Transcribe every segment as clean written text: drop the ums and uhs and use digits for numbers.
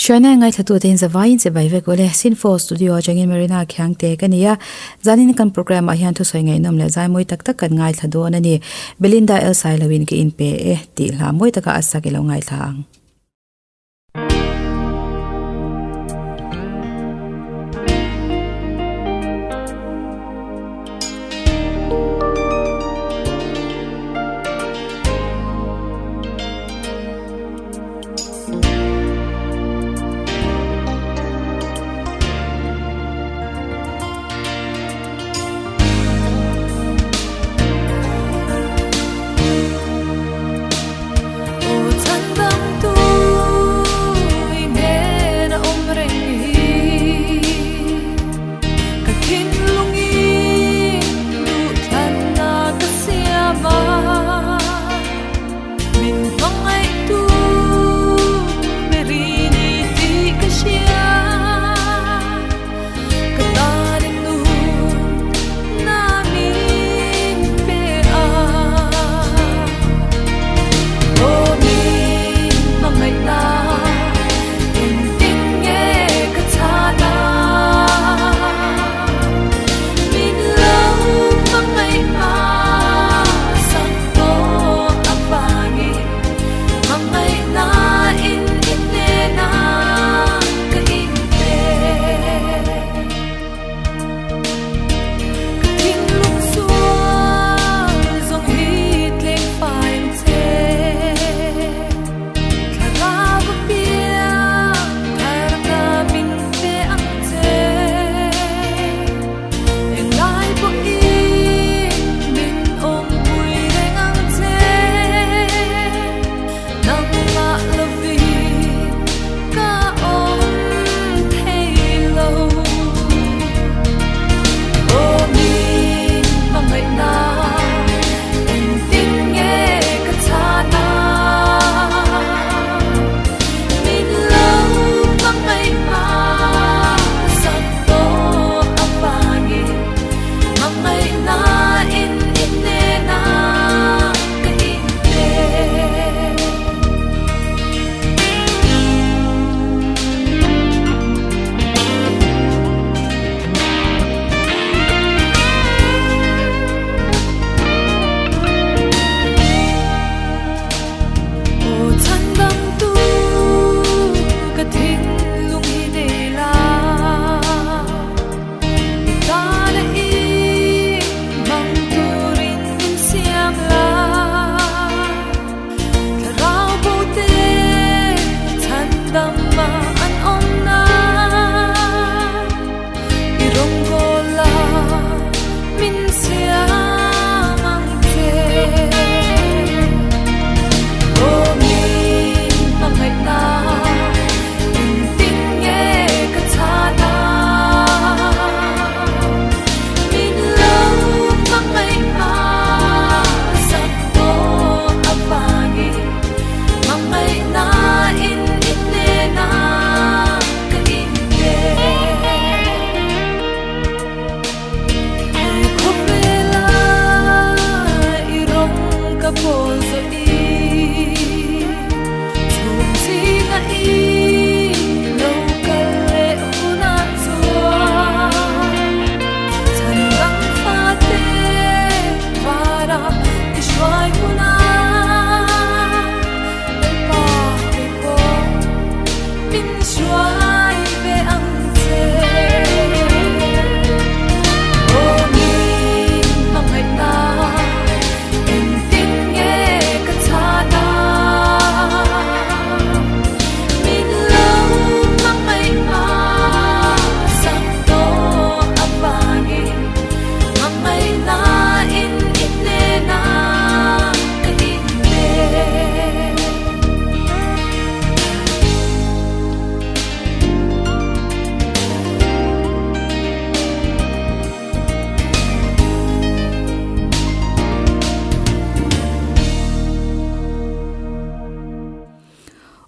Hriaina ngaithlatute in zavaiin che bai vek ule. Sinfo Studio atangin Marina Khiangte ka ni a. Zanin kan programme ah hian thusawi ngaihnawm leh zai mawi tak tak kan ngaithla dawn a ni. Belinda El Sailoin ka inpe e tih hla mawi taka a sak i lo ngaithla ang.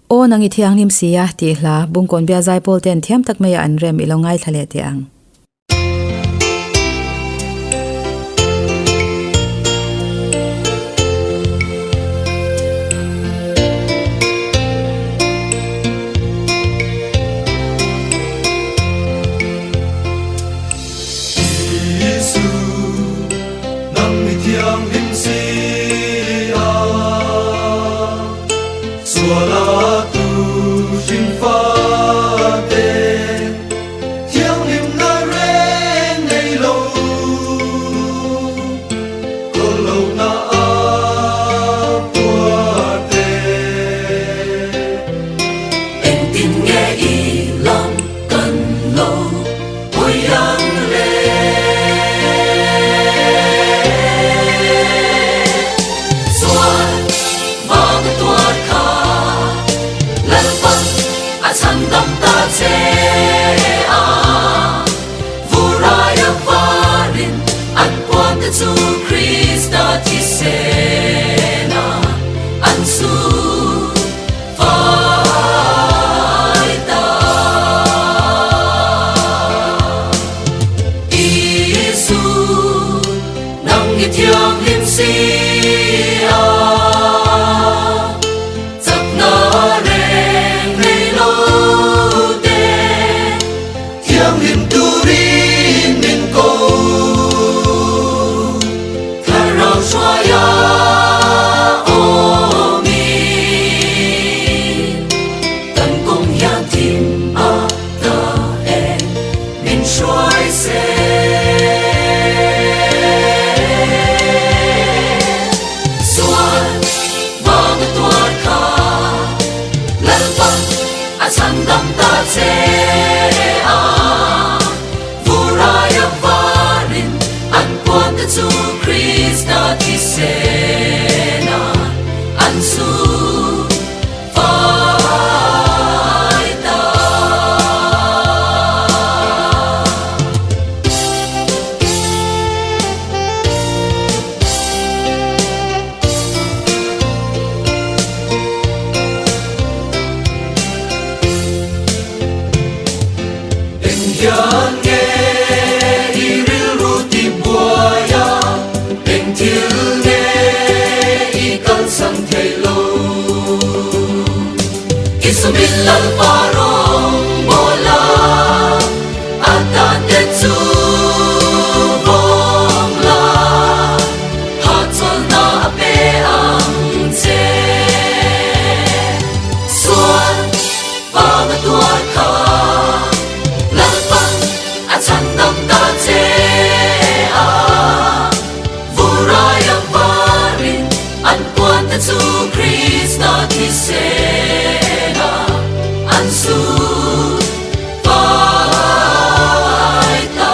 Aw nang i thianghlim si a tih hla Bungkawn Bial Zaipawl ten thiam tak mai a an rem i lo ngaithla leh teh ang. fate thianghlimna reng nei lo kawllohna a puarte. Engtin nge i lam kan lo hawi ang le? Sual vang a tuar kha Lalpan a chhandam ta che a, Vuraia varin an puan te chu Krista thisen a an su fai ta. Isu nang i thianghlim si a, chakna reng nei lo te. Thianghlim turin min ko. Thlarau hruaia awmin kan kawng hian thim a ta e min hruai se. Sual vang a tuar kha Lalpa a chhandam ta che a, Vuraia varin an puan te chu Krista thisen a an su fai ta. Eng hian nge i rilru ti buai a, eng thil nge i kalsan thei lo? I sumin Lalpa rawng bawl a, a tan te chu vawng la, hahchawlhna a pe ang che. Sual vang a tuar kha Lalpan a chhandam ta che a, Vuraia varin an puan te chu Krista thisen a an su fai ta.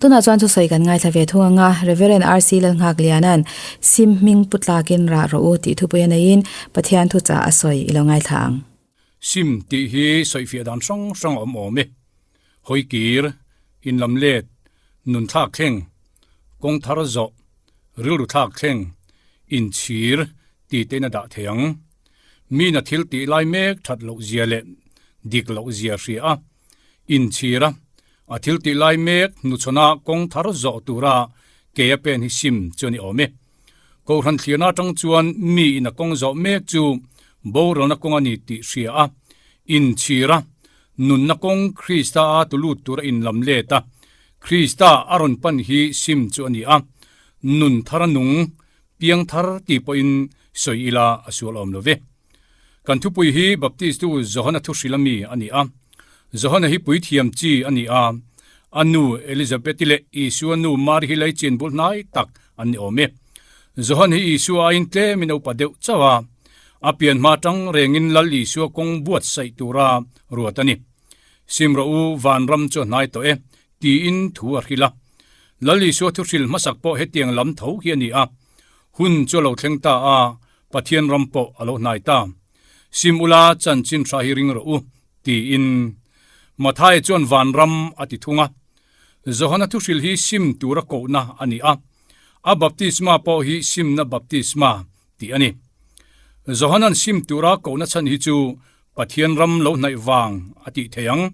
Tunah chuan thusawi kan ngaithla ve thung ang a, Reverend RC Lalnghakliana'n Sim hming pu tlakin rah rawh u tih thupui a neiin Pathian thuchah a sawi i lo ngaithla ang. Sim tih hi sawifiah dan hrang hrang a awm awm e. Hawikir, inlam let, nun thlak thleng, kawng thar zawh, rilru thlak thleng, inchhir tih te in a dah thei ang. Mina thil tih lai mek that loh zia leh dik loh zia hria a, inchhir a, a thil tih lai mek hnuchhawn a kawng thar zawh tura ke a pen hi sim chu a ni awm e. Kohhran thlirna atang chuan mi in a kawng zawh mek chu boralna kawng a ni tih hria a, inchhir a, nunna kawng Krista a tulut tura inlam let a, Krista a rawn pan hi sim chu a ni a, nun thar a nung, piang thar tih pawhin sawi ila a sual awm lo ve. Kan thupui hi Baptistu Johana thuhril ami a ni a. Johana hi puithiam chi a ni a, a nu Elizabeth-i leh Isua nu Mari hi leichin bul hnai tak an ni awm e. Johan hi Isua aiin tlemin a upa deuh chauh a, a pian hma tang rengin Lal Isua kawng buatsaih tura ruat a ni. Sim rawh u, vanram chu a hnai tawh e, tiin thu a hrilh a. Lal Isua thuhril hmasak pawh hetiang lam tho hi a ni a. Hun chu a lo thleng ta a, Pathian ram pawh a lo hnai ta. Sim ula chanchin hra hi ring rawh u, tiin Mathaia chuan vanram a ti thung a. Johana thuhril hi sim tura kohna a ni a, a baptisma pawh hi simna baptisma tih a ni. Johana'n sim tura kohna chhan hi chu Pathian ram lo hnaih vang a tih thei ang.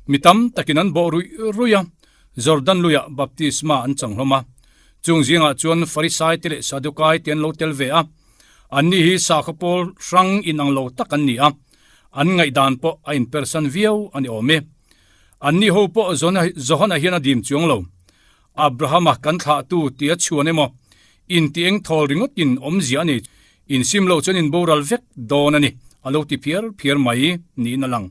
Mi tam takin an bawh ruih ruih a, Jordan luiah baptisma an chang hlawm a. Chung zingah chuan Farisai te leh Sadukai te an lo tel ve a. Anni hi sakhaw pawl hrang inang lo tak an ni a, an ngaihdan pawh a inpersan viau a ni awm e. Anni ho pawh Johana hian a dim chuang lo. Abrahama kan thlahtu tia chhuan emaw, Inti eng thawl ringawt in awmzia a nei. Insim loh chuan in boral vek dawn a ni, a lo ti phiar phiar mai niin a lang.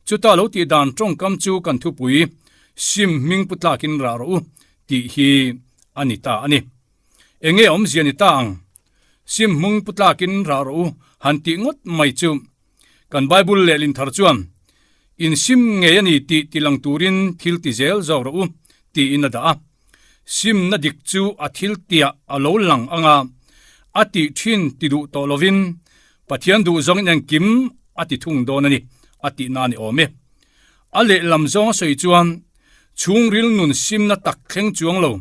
Chuta lo tih dan tawngkam chu kan thupui sim hming pu tlakin rah rawh u tih hi a ni ta a ni. Enge awmzia ni ta ang? Sim hmung pu tlakin rah rawh u han tih ngawt mai chu kan Bible lehlin thar chuan insim ngei a ni tih tilang turin thil ti zel zawk rawh u tiin a dah a. Simna dik chu a thil tiah a lo lang ang a, a tih thin ti duh tawh lovin Pathian duh zawngin engkim a ti thung dawn a ni, a tihna a ni awm e. A lehlam zawng a sawi chuan chhungril nun simna tak thleng chuang lo,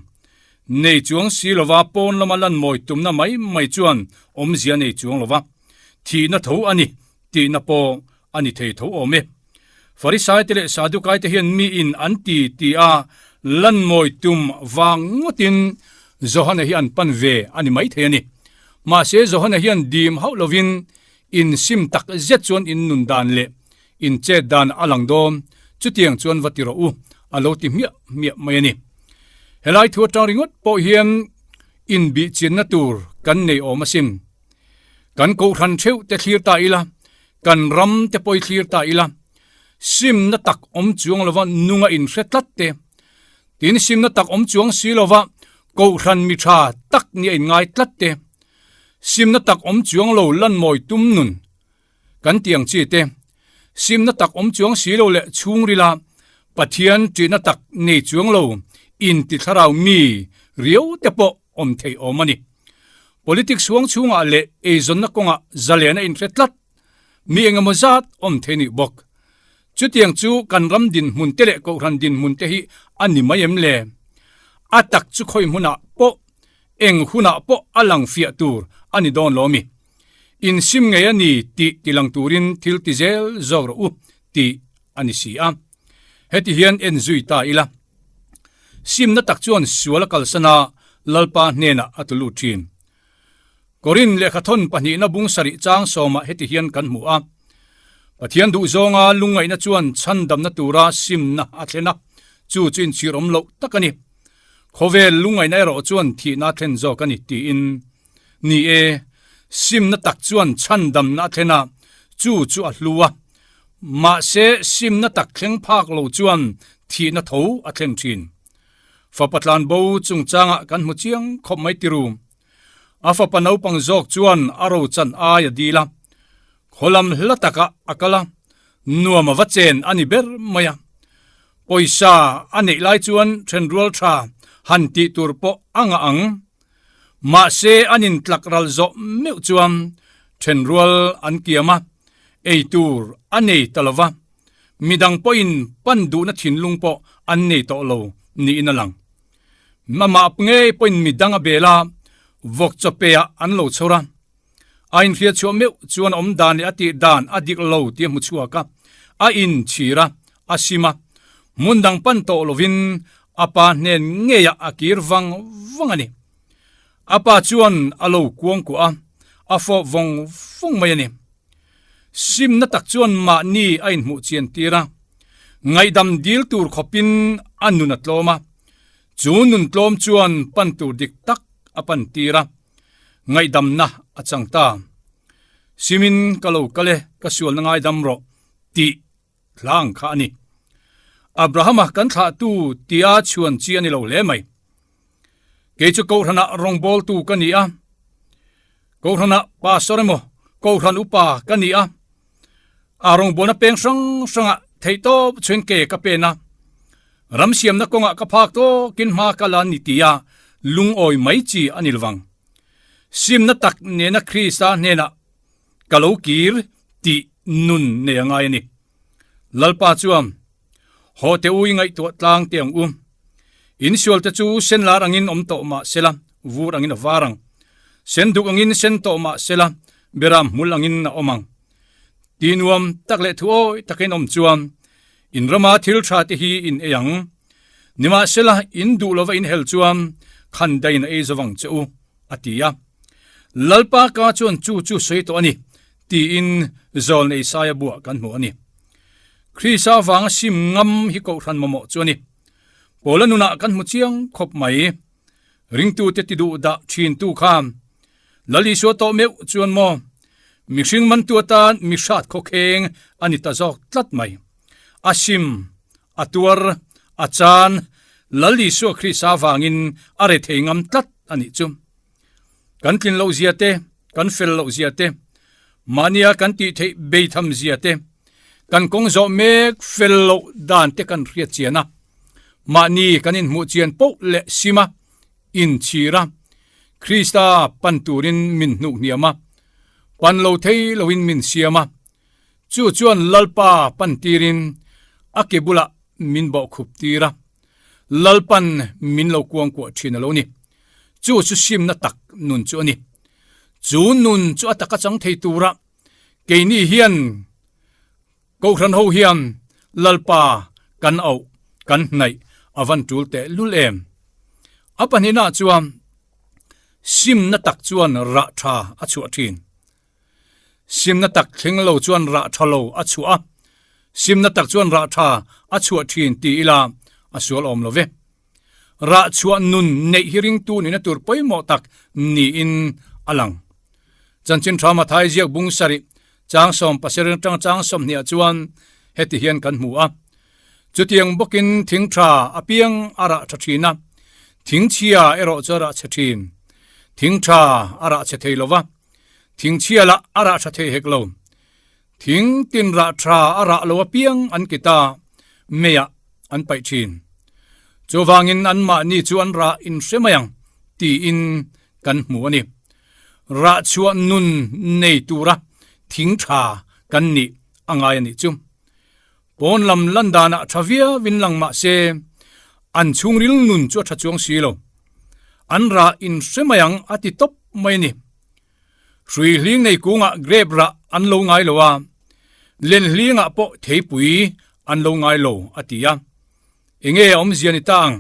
nei chuang si lova pawn lama lan mawi tumna mai mai chuan awmzia nei chuang lova thihna tho a ni tihna pawh a ni thei tho awm e. Farisaite leh Sadukaite hian miin an ti ti a, lan mawi tum vang ngawtin Johana hi an pan ve a ni maithei a ni. Mahse Johana hian dim hauh lovin insim tak zet chuan in nun dan leh in chet dan a lang dawn, chutiang chuan va ti rawh u a lo ti hmiah hmiah mai a ni. Helai thu atang ringawt pawh hian inbihchianna tur kan nei awm asin. Kan kohhran theuh te thlir ta ila, kan ram te pawh i thlir ta ila, simna tak awm chuang lova nunga inhre tlat te, tin simna tak awm chuang si lova kohhran mi tha tak nia inngai tlat te, simna tak awm chuang lo lanmawi tum nun kan tih ang chi te, simna tak awm chuang si lo leh chhungrila Pathian ṭihna tak nei chuang lo inti thlarau mi riau te pawh awm thei awm a ni. Politics huang chhungah leh eizawnna kawngah zalen a inhre tlat mi engemaw zat awm thei nih bawk. Chutiang chu kan ram dinhmun te leh kohhran dinhmun te hi a ni mai em le? A tak chu khawi hmunah pawh, eng hunah pawh a lang fiah tur a ni dawn lo mi? Insim ngei a ni tih tilang turin thil ti zel zawk rawh u tih a ni si a. Heti hian en zui ta ila. Simna tak chuan sual a kalsan a, Lalpa hnenah a tlu lut thin. Korin lehkhathawn pahnihna bung sarih chang sawmah heti hian kan hmu a, Pathian duhzawnga lungngaihna chuan chhandamna tura simna a thlen a, chu chu inchhir awm loh tak a ni. Khawvel lungngaihna erawh chuan thihna a thlen zawk a ni tiin. Ni e, simna tak chuan chhandamna a thlen a, chu chu a hlu a. Mahse, simna tak thleng phak lo chuan thihna tho a thlen thin. Fapa tlanbo chungchangah kan hmu chiang khawp mai tiru. A fapa naupang zawk chuan a ro chan ai a dil a, khawlam hla takah a kal a, nuam a va chen a ni ber mai a. Pawisa a neih lai chuan thenrual tha han tih tur pawh a ngah ang. Mahse an intlak ral zawh meuh chuan thenrual an kiam a, ei tur a nei ta lo va, midang pawhin pan duhna thinlung pawh an nei tawh lo niin a lang. Amah ngei pawhin midang a bel a, vawk chawpeah an lo chhawr a. A inhriatchhuah meuh chuan a awm dan leh a tih dan a dik lo tih a hmu chhuak a, a inchhir a, a sim a. Hmun dang pan tawh lovin a pa hnen ngeiah a kir vang vang a ni. A pa chuan a lo kuangkuah a, a fawp vawng vawng mai a ni. Simna tak chuan mahni a inhmuh chian tir a, ngaihdam dil tur khawpin a nun a tlawm a, chu nun tlawm chuan pan tur dik tak a pan tir a. Ngaihdamna a chang ta. Simin ka lo kal e, ka sualna ngaidam rawh tih hlang kha a ni. Abrahama kan thlahtu tia chhuan chi a ni lo hle mai. Kei chu Kohhranah rawngbawltu ka ni a, Kohhranah pastor emaw Kohhran upa ka ni a, a rawngbawlna peng hrang hrangah theihtawp chhuin ke ka pen a, Ram siamna kawngah ka phak tawkin hma ka la ni tia lungawi mai chi a ni lovang. Simna tak nena Krista hnenah ka lo kir tih nun nei a ngai a ni. Lalpa chuan, Haw teh u i ngaihtuah tlang teh ang u. In sualte chu sen lar angin awm tawh mah sela, vur angin a var ang. Sen duk angin sen tawh mah sela, beram hmul angin a awm ang. Ti nuam tak leh thu awi takin awm chuan in rama thil tha te hi in ei ang. Nimahsela in duh lova in hel chuan khan dain a ei zo vang che u, a ti a. Lalpa ka chuan chu chu sawi tawh a ni, tiin Zawlnei Isaia buah kan hmu a ni. Krista avanga sim ngam hi kohhran mamawh chu a ni. Paula nunah kan hmu chiang khawp mai. Ringtute ti duh dah thintu kha Lal Isua tawh meuh chuan maw mihring mantu atan mi hrat khawkheng a ni ta zawk tlat mai. A sim, a tuar, a chan Lal Isua Krista vangin a rethei ngam tlat a nih chu. Kan tlin loh zia te, kan fel loh zia te, mahnia kan tih theih beitham zia te, kan kawng zawh mek fel loh dan te kan hriat chian a, mahni kan inhmuh chian poh leh sim a, inchhir a, Krista pan turin min hnuk hniam a, pan lo thei loin min siam a, chu chuan Lalpa pan tirin a ke bulah min bawhkhup tir a, Lalpan min lo kuangkuah thin a lo ni. Chu chu simna tak nun chu a ni. Chu nun chu a taka chang thei tura keini hian Kohhran ho hian Lalpa kan auh kan hnaih a van tul teh lul em. A pahnihna chuan simna tak chuan rah tha a chhuah thin. Simna tak thleng lo chuan rah tha lo a chhuah a, simna tak chuan rah tha a chhuah thin ti ila a sual awm lo ve. Rah chhuah nun neih hi ringtu nihna tur pawimawh tak niin a lang. Chanchin tha Mathai ziak bung sarih chang 17 atang chang 20 ah chuan heti hian kan hmu a, Chutiang bawkin thing tha apiang a rah tha thin a, thing chhia erawh chu a rah chhe thin. Thing tha a rah chhe thei lo va, thing chhia lah a rah tha thei hek lo. Thing tin rah tha a rah lo apiang an ki ta, meiah an paih thin. Chuvangin anmahni chu an rah in hre mai ang tiin kan hmu a ni. Rah chhuah nun nei tura thing tha kan nih a ngai a nih chu. Pawn lam lan danah tha viauin lang mah se, an chhungril nun chu a tha chuang si lo. An rah in hre mai ang a ti tawp mai a ni. Hrui hling nei kungah grape rah an lo ngai lo a, len hlingah pawh theipui an lo ngai lo a ti a. Enge a awmzia ni ta ang?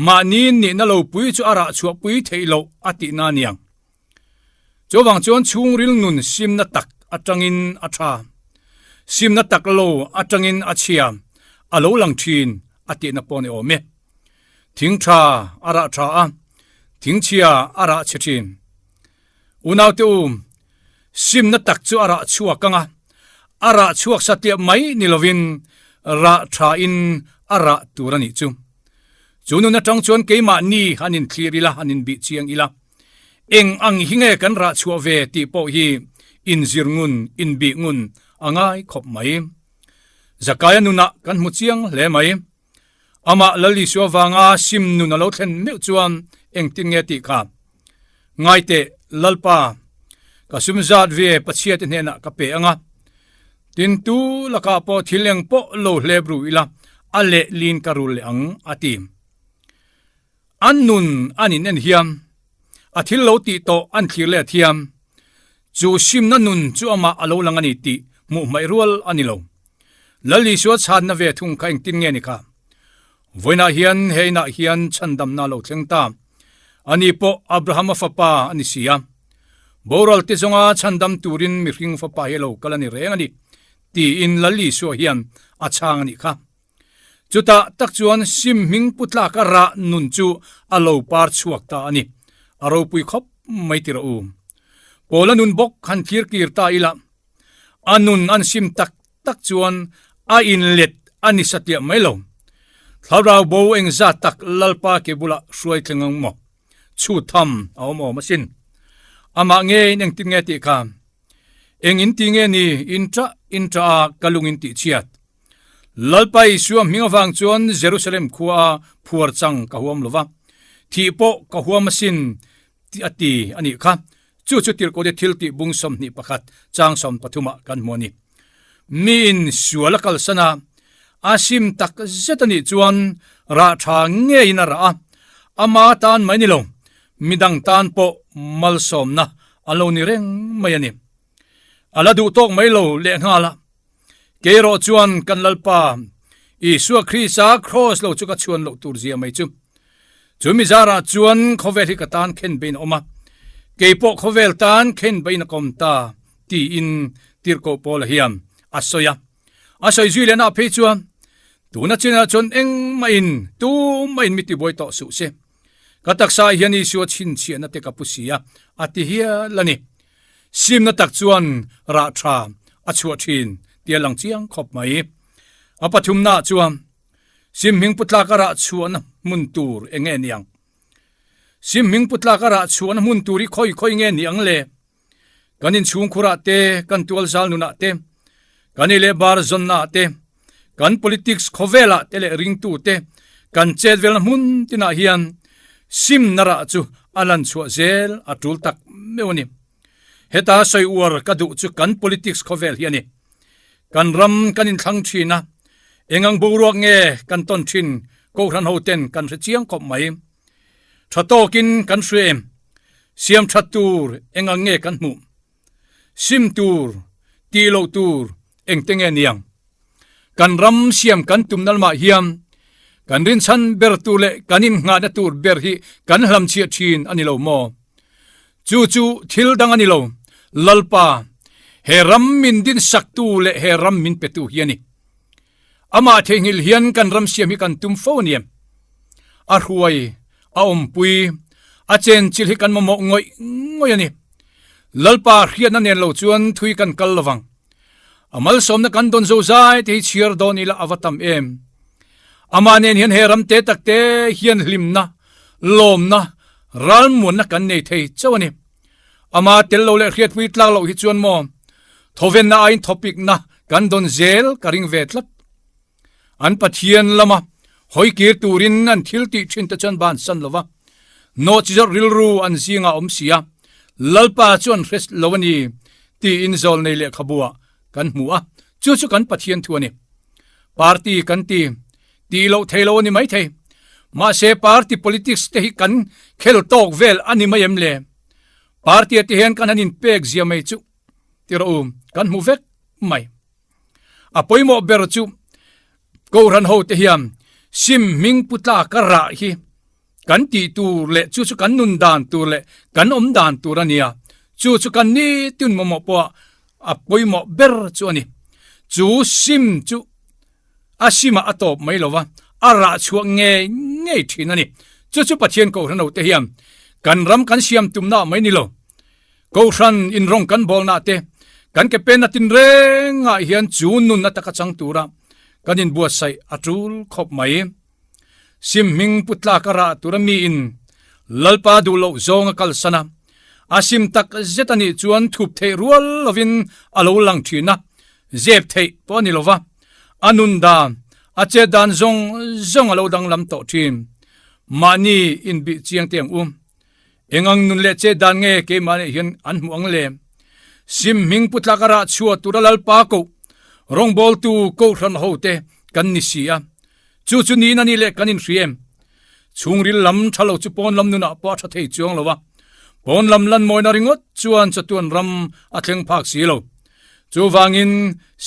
Mahni nihna lo pui chu a rah chhuahpui theih loh a tihna a niang. Chuvang chuan chhungril nun simna tak atangin a tha, simna tak lo atangin a chhia a lo lang thin a tihna pawh a ni awm e. Thing tha a rah tha a, thing chhia a rah chhe thin. Unaute u, simna tak chu a rah chhuak ang a, a rah chhuak satliah mai ni lovin rah tha in a rah tur a nih chu. Chu nun atang chuan keimahni han inthlir ila, han inbih chiang ila, eng ang hi nge kan rah chhuah ve tih pawh hi inzir ngun, inbih ngun a ngai khawp mai. Zakaia nunah kan hmu chiang hle mai. Amah Lal Isua vanga sim nun a lo thlen meuh chuan engtin nge tih kha? Ngaiteh, Lalpa, ka sum zat ve Pathiate hnenah ka pe ang a, tin tu lakah pawh thil eng pawh lo hlep ru ila a lehlin ka rul leh ang, a ti. An nun an in en hiam, a thil lo tih tawh an thlir leh thiam. Chu simna nun chu amah a lo lang a ni tih hmuh hmaih rual a ni lo. Lal Isua chhanna ve thung kha engtin nge ni kha? Vawiinah hian he inah hian chhandamna a lo thleng ta. Ani pawh Abrahama fapa a ni si a. Boral te zawnga chhandam turin mihring fapa hi a lo kal a ni reng a ni, tiin Lal Isua hian a chhang a nih kha. Chutah tak chuan sim hming pu tlaka rah nun chu a lo par chhuak ta a ni. A ropui khawp mai ti rawh u. Paula nun bawk han thlir kir ta ila, a nun an sim tak tak chuan a inlet a ni satliah mai lo. Thlarau bo engzat tak Lalpa ke bulah hruai thleng ang maw? Chhut tham a awm awm asin. Amah ngeiin engtin nge tih kha? Eng in ti nge ni in ṭah in ṭah a ka lung in tih chhiat? Lalpa Isua hming avang chuan Jerusalem khua a phuar chang ka huam lo va, thih pawh ka huam asin tih a ti a nih kha. Chu chu Tirhkohte thil tih bung 21 chang 13 ah kan hmu a ni. Miin sual a kalsan a, a sim tak zet a nih chuan rah tha ngeiin a rah a, ama tan mai ni lo, midang tan pawh malsawmna a lo ni reng mai a ni. A la duh tawk mai lo lehnghal a. Kei erawh chuan kan Lalpa Isua Krista kraws lo chu ka chhuan loh tur zia mai chu. Chu mi zarah chuan khawvel hi ka tan khen bein a awm a, kei pawh khawvel tan khen bein a kawm ta tiin Tirhkoh Paula hian a sawi a. A sawi zui lehna phei chuan tuna chinah chuan engmahin tumahin mi tibuai tawh suh se. Ka taksa ah hian Isua chhinchhiahna te ka pu si a, a ti hial a ni. Simna tak chuan rah tha a chhuah thin tih a lang chiang khawp mai. A pathumnaah chuan sim hming pu tlak a rah chhuahna hmun tur eng nge niang? Sim hming pu tlak a rah chhuahna hmun tur hi khawi khawi nge ni ang le? Kan inchhungkhurah te, kan tualzal nunah te, kan ei leh bar zawnnaah te, kan politics khawvelah te leh ringtu te kan chet velna hmun tinah hian simna rah chu a lan chhuah zel a tul tak meuh a ni. Heta sawi uar ka duh chu kan politics khawvel hi a ni. Kan ram kan inthlang thin a, engang boruak nge kan tawn thin Kohhran hoten kan hre chiang khawp mai. Tha tawkin kan hria em? Siam that tur engang nge kan hmuh? Sim tur, tih loh tur engte nge niang? Kan ram siam kan tum nalmah hian kan rinchhan ber tur leh kan innghahna tur ber hi kan hlamchhiah thin a ni lo maw? Chu chu thil dang a ni lo, Lalpa, he ram min dinsaktu leh he ram min petu hi a ni. Amah theihnghilh hian kan ram siam hi kan tum fo aniam. A hruai, a awmpui, a chenchilh hi kan mamawh ngawih ngawih a ni. Lalpa hriatna nen lo chuan thui kan kal lovang. A malsawmna kan dawn zozai te hi chhiar dawn ila a va tam em. Amah nen hian he ram te tak te hian hlimna, lawmna, ralmuanna kan nei thei chauh a ni. Ama tel lo leh hriatpui tlak loh hi chuan maw thawvenna aiin thawpikna kan dawn zel ka ring ve tlat. An Pathian lama hawi kir turin an thil tih thin te chuan bansan lo va, nawhchizawrh rilru an zingah awm si a, Lalpa chu an hre lo a ni tiin zawlnei lehkhabuah kan hmu a, chu chu kan Pathian thu a ni. Party kan ti tih loh thei lo a ni maithei. Mahse party politics te hi kan khel tawk vel a ni mai em le? Party a te hian kan han inpek zia mai chu ti rawh u, kan hmu vek mai. A pawimawh ber chu Kohhran ho te hian sim hming pu tlak a rah hi kan tih tur leh chu chu kan nun dan tur leh kan awm dan tur a nia. Chu chu kan nitin mamawh pawh a pawimawh ber chu a ni. Chu sim chu a simah a tawp mai lo va, a rah chhuah ngei ngei thin a ni. Chu chu Pathian Kohhran hote hian kan ram kan siam tumna mai ni lo. Kohhran inrawng kan bawlna te, kan ke penna tinrengah hian chu nunna taka chang tura kan inbuatsaih a tul khawp mai. Sim hming pu tlak a rah tura miin Lalpa duh loh zawng a kalsan a, a sim tak zet a nih chuan thup theih rual lovin a lo lang thin a, zep theih pawh a ni lo va, a nun dan, a chet dan zawng zawng a lo danglam tawh thin. Mahni inbih chiang te ang u. Eng ang nun leh chet dan nge keimah nih hian an hmuh ang le? Sim hming pu tlak a rah chhuah tura Lalpa koh rawngbawltu Kohhran hote kan ni si a. Chu chu niin a nih leh kan inhria em? Chhungril lam tha lo chu pawn lam nunah pawh a tha thei chuang lo a, pawn lam lan mawina ringawt chuan chatuan ram a thleng phak si lo. Chuvangin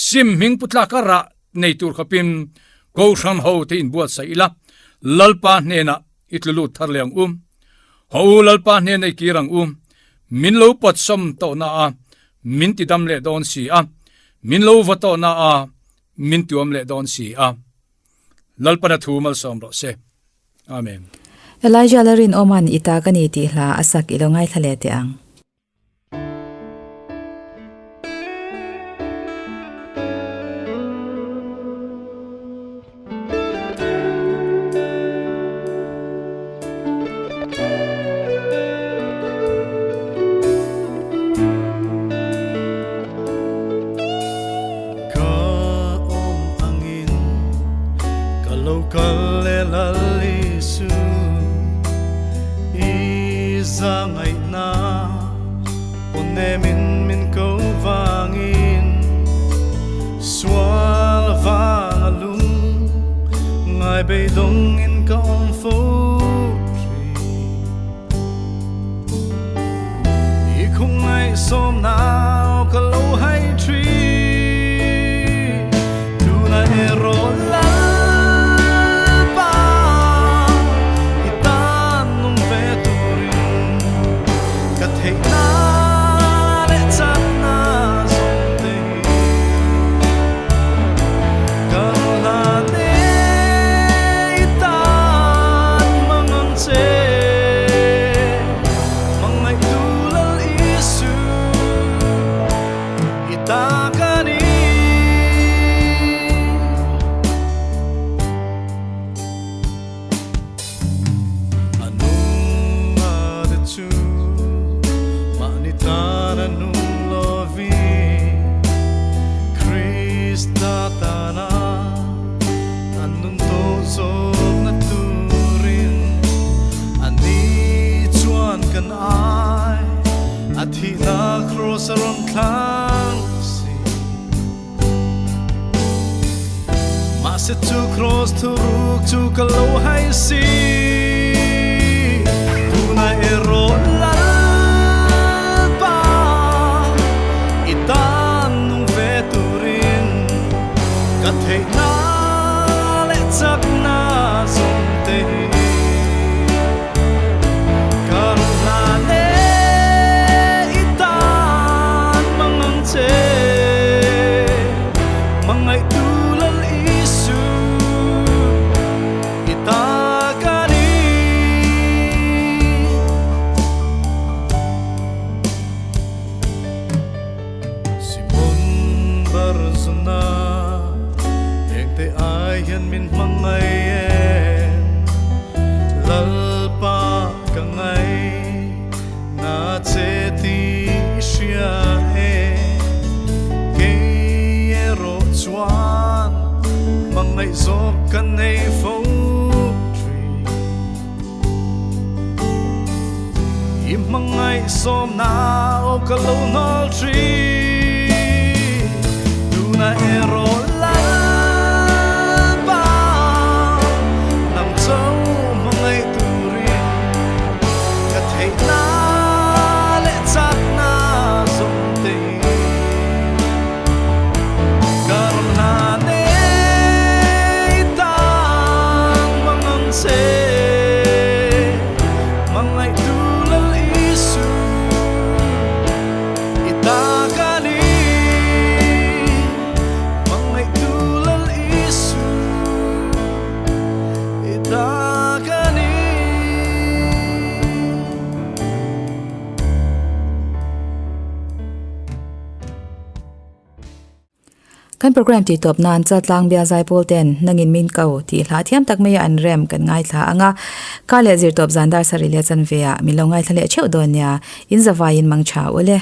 sim hming pu tlaka rah nei tur khawpin Kohhran ho te inbuatsaih ila, Lalpa hnenah i tlu lut thar leh ang u. Haw u Lalpa hnena i kir ang u. Min lo pawtsawm tawhna a, min tidam leh dawn si a, min lo va tawhna a, Min tuam leh dawn si a. Lalpana thu malsawm rawh se. Amen. Elijah Larinawma'n i ta ka ni tih hla a sak i lo ngaithla leh teh ang. Ka awm angin ka lo kal leh Lal Isu i zangaihna aw nemin min ko vangin sual vang a lung ngai beidawngin ka awm fo thin. I khung ngaih sawm nau ka lo hai thin tuna erawh Lalpa i tan nung ve turin ka theihna leh chakna zawng te hi ka hlan e i tan mang ang che. A thihna cross a rawn thlang si. Mahse chu cross thuruk chu ka lo hai si. Tunah erawh Lalpa i tan nung ve turin ka theihna leh chakna zawng te hi. Ka ruhlan e i tan mangang che, Mangaihtu Lal Isu i ta ka ni. Simon Barzuna, Hengte ai hian min hmangaih em? Lalpa ka ngai na che tih i hria e. Kei erawh chuan hmangaih zawk ka nei fo thin. I hmangaih sawmna aw ka lo hnawl thin. Tuna erawh Lalpa nang cho hmangaih turin ka theihna leh chakna zawng te hi ka rawn hlan e i tan mangang che. Hmangaihtu Lal Isu i ta ka ni. Hmangaihtu Lal Isu i ta ka ni. Kan program tih tawp nan Chaltlang bia zaipawl ten nangin min ko tih hla thiam tak mai a an rem kan ngaithla ang a. Kar leh zir tawp zan dar sarih leh chanve ah min lo ngaithla leh theuh dawn nia. In zavaiin mang tha ule.